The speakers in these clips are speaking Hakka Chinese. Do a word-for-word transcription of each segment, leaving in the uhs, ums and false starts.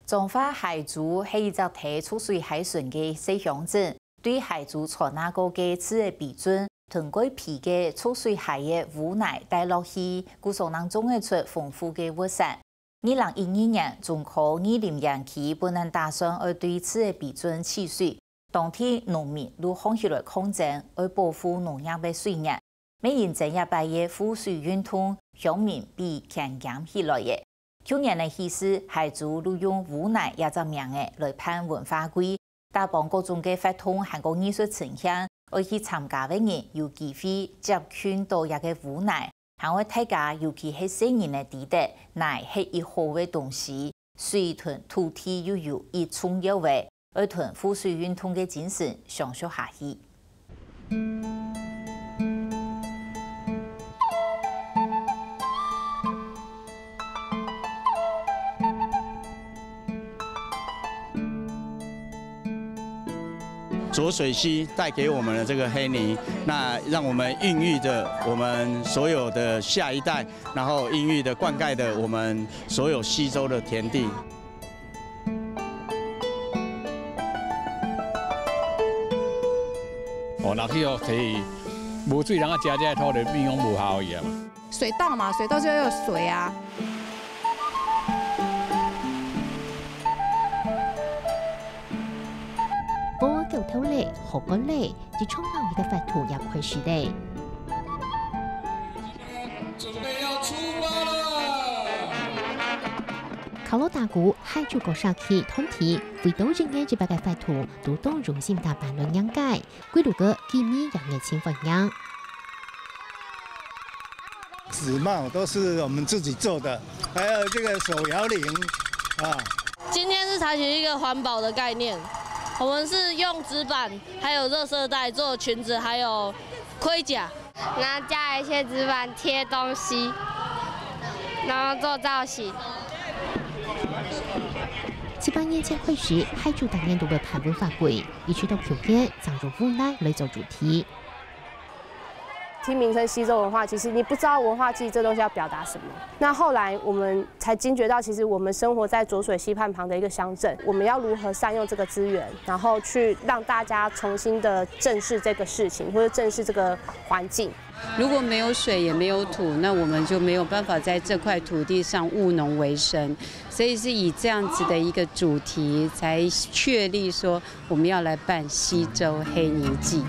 彰化溪州係一隻推蓄水溪船个細鄉鎮，對溪州船仔過个自來比圳，同過肥个蓄水溪个污泥帶落去，故所能種得出豐富个物產。二零一二年，中科二林園區本來打算愛對自來比圳取水，當地農民就䟘起來抗爭，愛保護農業个水源。乜因爭這擺个護水運動，鄉民比強強起來了。舊年个時節，溪州就用污泥這隻名仔來辦文化季，打幫各種个活動還過藝術呈現，愛去參加个人有機會接近到這个污泥，還愛大家，尤其係細人仔知得泥係一好个東西，水同土地又有一重要个，愛同護水運動个精神相續下去。 浊水溪帶給我們的這個黑泥，那讓我們孕育著我們所有的下一代，然後孕育著灌溉著我們所有溪州的田地。哦，若去哦，提無水通啊，食這土地變講無效去啊嘛。 水稻嘛，水稻就要有水啊。哦，夠透咧，好乾咧，一場鬧熱个活動也開始咧。準備要出發了！卡羅大鼓、海珠哥社區團體，為著一年一擺个活動，都當用心打扮來迎接。 歸路个今日也熱情歡迎。紙帽都是我們自己做的，還有這個手搖鈴啊。今天是採取一個環保的概念，我們是用紙板還有垃圾袋做裙子，還有盔甲。拿加一些紙板貼東西，然後做造型。七八年前開始，海珠逐年都會辦文化季，一直到舊年，正用污泥來做主題。 聽名稱溪州文化，其實你不知道文化祭這東西要表達什麼。那後來我們才驚覺到，其實我們生活在濁水溪畔旁的一個鄉鎮，我們要如何善用這個資源，然後去讓大家重新的正視這個事情，或者正視這個環境。如果沒有水也沒有土，那我們就沒有辦法在這塊土地上務農為生。所以是以這樣子的一個主題，才確立說 我們要來辦溪州黑泥祭。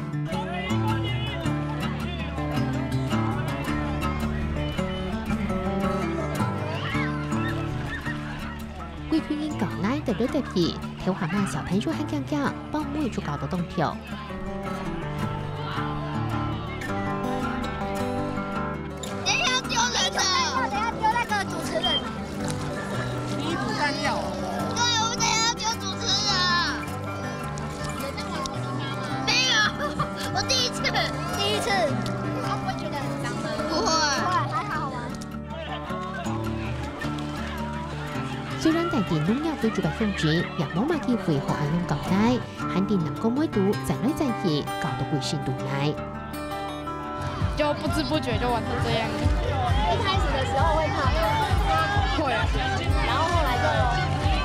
歸隊人搞來得來得去，頭下嘛小朋友還驚驚，包尾就搞到當跳。等一下丟人的。等一下丟那個主持人。你衣服乾掉了。對，我們等一下丟主持人。 沒有，我第一次。第一次。他不會覺得很髒嗎？不會。不會，還好玩。雖然帶點農藥對豬个控制，也無麼个機會好恁樣交代，還得難過每度轉來轉去，搞到歸身都泥。 就不知不覺就玩成這樣了。一開始的時候會怕嗎？會啊。然後後來就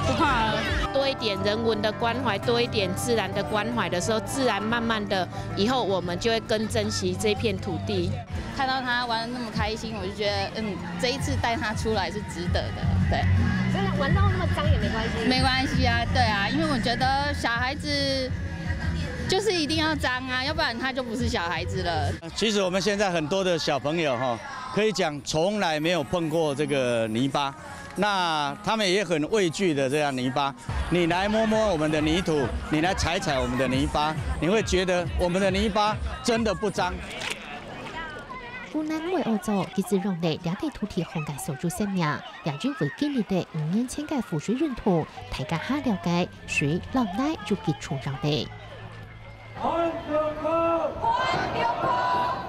不怕了。多一點人文的關懷，多一點自然的關懷的時候，自然慢慢的，以後我們就會更珍惜這片土地。看到他玩得那麼開心，我就覺得，嗯，這一次帶他出來是值得的，對。真的玩到那麼髒也沒關係。沒關係啊，對啊，因為我覺得小孩子就是一定要髒啊，要不然他就不是小孩子了。 其實我們現在很多的小朋友哈，可以講從來沒有碰過這個泥巴，那他們也很畏懼的這樣泥巴。你來摸摸我們的泥土，你來踩踩我們的泥巴，你會覺得我們的泥巴真的不髒。湖南外澳洲，佢自用了兩地土地項个所有生命，也因為經歷了五年前个護水運動，大家較了解水摎泥有幾重要了。 還著課！還著課！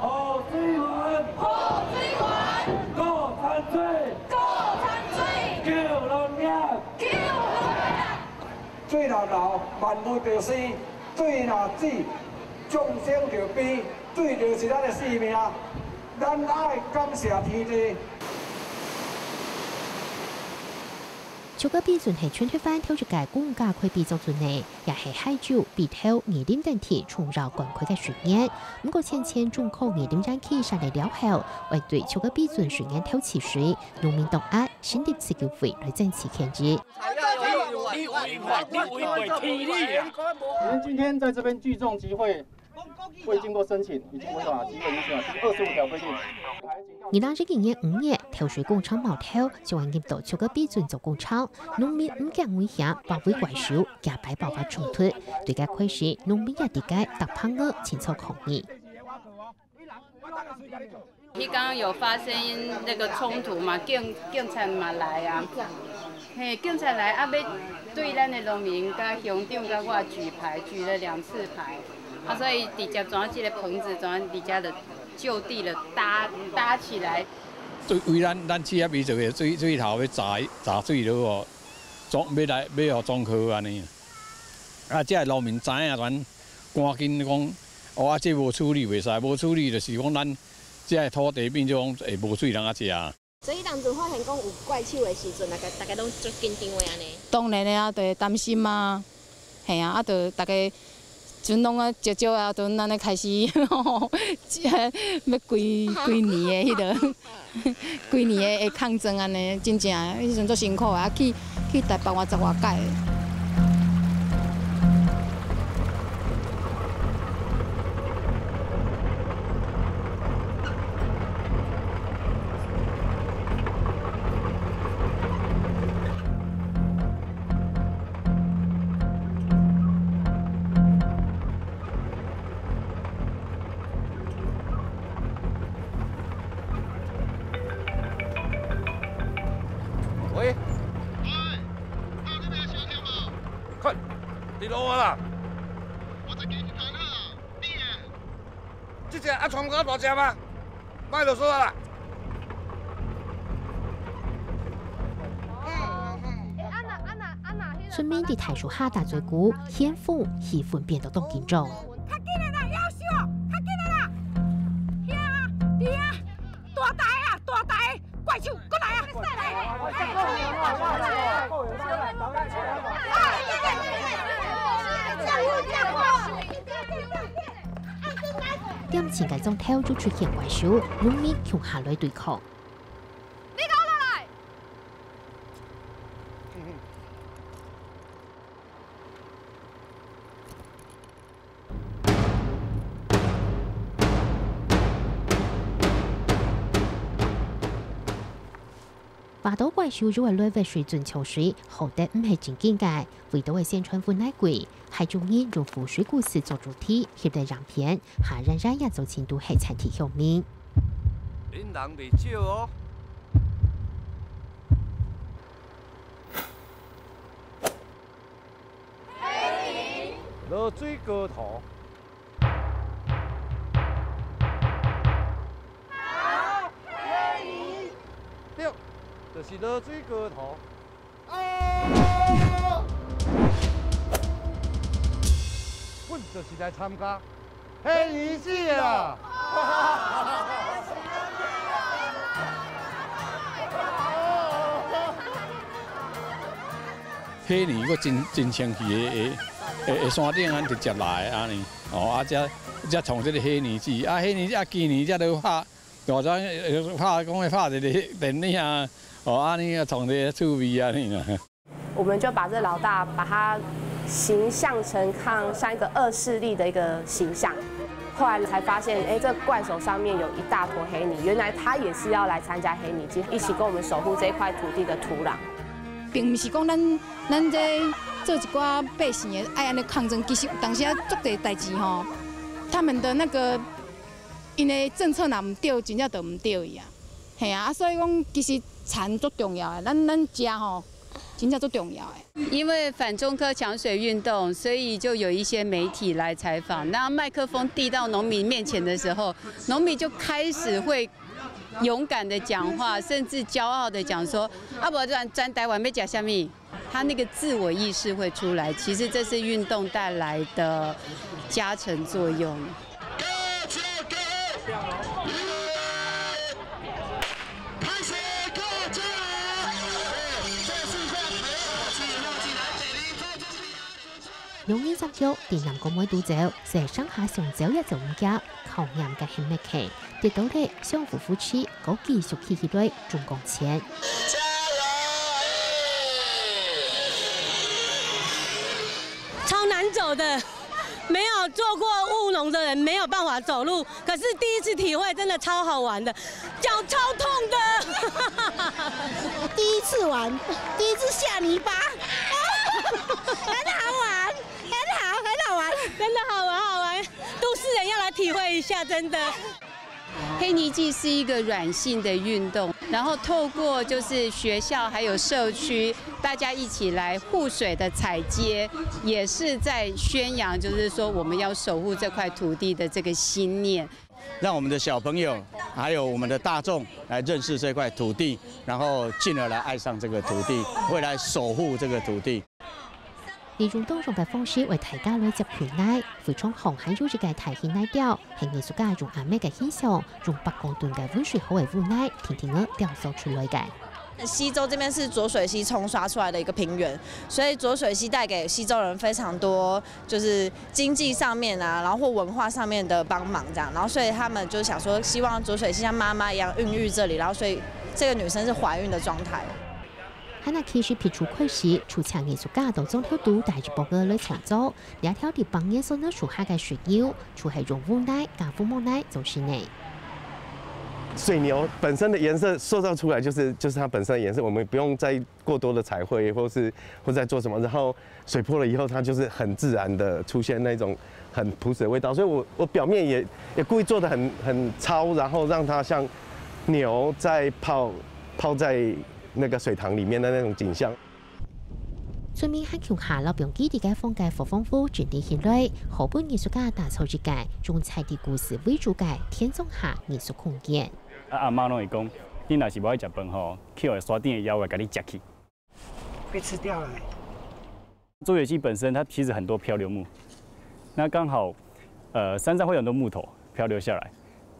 好水源！好水源！顧田水！顧田水！救農業！救農業！水若流，萬物就生；水若止，眾生就悲。水就是咱的性命，咱愛感謝天地。這个比賽係全台灣頭一个公家開比賽呢，也係溪洲、北投、二林等地重要關口个巡演。毋過，先前中考二林園區設立了後，為對這个比賽巡演敨氣水，農民當下成立自救會來爭取權益。你們今天在這邊聚眾集會，未經過申請，已經違反集會人權法第二十五條規定。二零一二年五月，投水工廠苗頭就會入到這个比賽做工廠，農民毋驚危險，包圍怪獸，加擺爆發衝突。對該開始，農民也在該搭棚仔清掃抗議。剛剛有發生那個衝突嘛，警警察嘛來啊，嘿，警察來啊，要對咱的農民甲鄉長甲我舉牌，舉了兩次牌。 啊，所以直接將這个棚子將佇遮的就地的搭搭起來。對，為咱咱企業伊就个水水頭要閘閘水落哦，裝要來要予裝好安尼。啊，遮个農民知影，咱趕緊講，哦，啊，這無處理袂使，無處理就是講咱遮个土地變做講會無水通啊食。 所以當陣發現講有怪手的時陣，大家大家攏足緊張的安尼。當然的啊，就會擔心啊，嘿啊，啊，就大家陣攏啊招招啊，就安尼開始，吼，欲規規年的迄个，規年的的抗爭安尼，真正迄陣足辛苦啊，去去台北我十外屆。 喂。看，你落啊啦！我在给你看啊，你耶！这只啊，全部都大只吗？卖落手啊啦！村民在大樹下打嘴鼓、掀風，氣氛變到當緊張。較緊的啦，夭壽哦，較緊的啦！遐啊，遐啊，大台啊，大台，怪手，過來啊！點錢个鐘頭就出現怪手，農民共下來對抗。你搞落來！ 話到怪手就會來挖水準抽水，好得毋係正經个，為到會宣傳分來貴，還有人用污水故事做主題，翕个影片，下人人也做程度係餐廳鄉民。恁人袂少哦。 落水高頭。好，黑魚。對，就是落水高頭。啊！阮就是來參加。 黑魚季啊！黑魚，我真真清氣的，會會會山頂啊直接來安尼，哦啊，才才創這个黑魚季啊，黑魚季啊，今年才落拍，大早拍講欲拍一个電影啊，哦，安尼啊，創一个趣味安尼啊。 我们就把这老大把它形象成看像一个恶势力的一个形象。后来才发现，哎，这怪手上面有一大坨黑泥，原来他也是要来参加黑泥季，一起跟我们守护这一块土地的土壤。并毋是讲咱咱这做一寡百姓的爱安尼抗争，其实有当时啊足侪代志吼，他们的那个因为政策若毋对，真正就毋对去啊。嘿啊，啊所以讲其实田足重要的，咱咱食吼。 真正足重要的。因为反中科抢水运动，所以就有一些媒体来采访。那麦克风递到农民面前的时候，农民就开始会勇敢的讲话，甚至骄傲的讲说：“啊，无咱咱台湾要讲什么？”他那个自我意识会出来，其实这是运动带来的加成作用。兩人三腳在南瓜妹肚走，所以上下相走也走毋遽，考驗个係默契，跌倒了，相扶扶持，過繼續企起來，總共錢。超難走的，沒有做過務農的人沒有辦法走路，可是第一次體會真的超好玩的，腳超痛的。第一次玩，第一次下泥巴，很好玩，很好，很好玩。真的好玩，好玩，都市人要來體會一下，真的。黑泥季是一个软性的运动，然后透过就是学校还有社区，大家一起来护水的踩街，也是在宣扬，就是说我们要守护这块土地的这个信念。让我们的小朋友还有我们的大众来认识这块土地，然后进而来爱上这个土地，会来守护这个土地。利用當場个方式為大家來接盆泥，非常好，還有一个大型泥雕，係藝術家用阿姆个形象，用百公噸个溫水好个污泥，定定仔雕塑出來个。溪州这边是浊水溪冲刷出来的一个平原，所以浊水溪带给溪州人非常多，就是经济上面啊，然后或文化上面的帮忙这样，然后所以他们就想说，希望浊水溪像妈妈一样孕育这里，然后所以这个女生是怀孕的状态。 還係其實皮出開始，就請藝術家到莊頭肚帶一幫仔來創作。這條在百年樹仔樹下个水牛，就係用烏泥加烏木泥做成个。水牛本身的颜色塑造出来就是就是它本身的颜色，我们不用再过多的彩绘或是或再做什么，然后水泼了以后，它就是很自然的出现那种很朴实的味道，所以我我表面也也故意做的很很糙，然后让它像牛在泡泡在那个水塘里面的那种景象。 村民還共下摎放乩在个荒个火風屋整理起來，好分藝術家打造一个種在地故事為主个田莊下藝術空間。啊，阿媽攏會講，你若是無愛食飯吼，去予山頂的妖怪共你食去。被吃掉了。浊水溪本身它其实很多漂流木，那刚好，呃，山上会有很多木头漂流下来。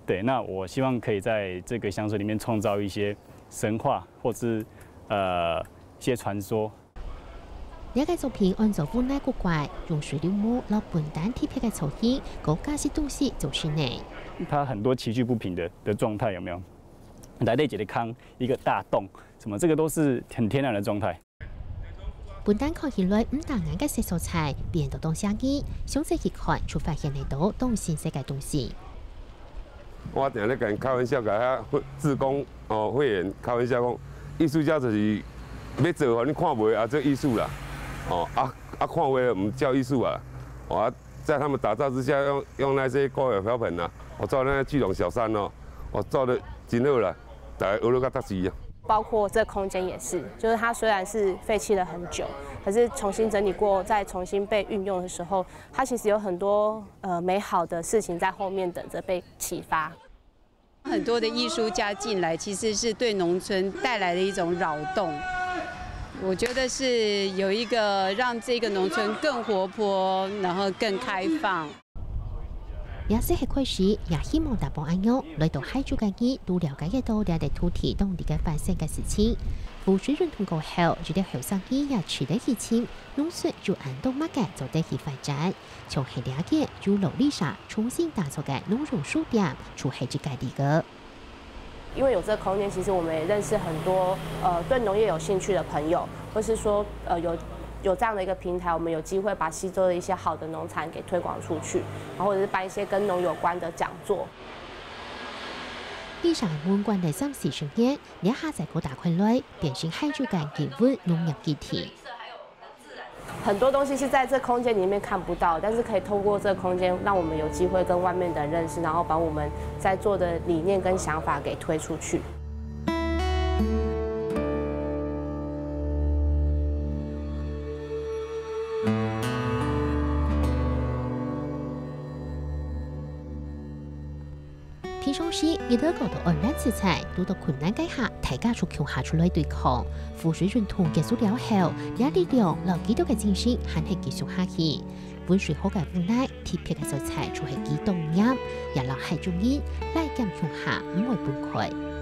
对，那我希望可以在这个香水里面创造一些神话，或是呃一些传说。這个作品安做烏泥古怪，用水流木摎笨蛋特別个造型，過加些東西做成个。它很多崎岖不平的的状态有没有？來得一个坑，一个大洞，什么这个都是很天然的状态。 本旦看起來毋打眼个細素材，變到當寫意，詳細去看就發現得到當新鮮个東西。我定咧跟開玩笑，跟遐會志工哦會員開玩笑講，藝術家就是要做，你看袂啊，這藝術啦，哦啊啊看袂毋叫藝術啊，哦啊，在他們打造之下，用用那些高矮瓢盆啊，我做那巨龍小山哦，我做得真好啦，大家學了較得意啊。 包括这空间也是，就是它虽然是废弃了很久，可是重新整理过，再重新被运用的时候，它其实有很多呃美好的事情在后面等着被启发。很多的艺术家进来，其实是对农村带来的一种扰动。我觉得是有一个让这个农村更活泼，然后更开放。 這係一開始，也希望打幫恁樣，來到溪州个人都了解得到這塊土地當地个發生个事情。湖水運動過後，一兜後生人也聚得去尋，農村有恁多麼个做得去發展。像係這間由勞力社重新打造个農用書店，就係一个例子。 因为有这个空间，其实我们也认识很多呃对农业有兴趣的朋友，或是说呃有有这样的一个平台，我们有机会把溪州的一些好的农产给推广出去，然后或者是办一些跟农有关的讲座。以上文館个三四十年，這下再過打開來，變成溪州个人文農業基地。 很多东西是在这空间里面看不到，但是可以透过这个空间，让我们有机会跟外面的人认识，然后把我们在做的理念跟想法给推出去。 平常時，一到講到安全自在，堵到困難該下，大家就共下出來對抗。湖水運動結束了後，這力量摎基督个精神還係繼續下去。溫水好个無奈，特別个所在就係佢當黏，也摎溪州人拉兼共下，毋會分開。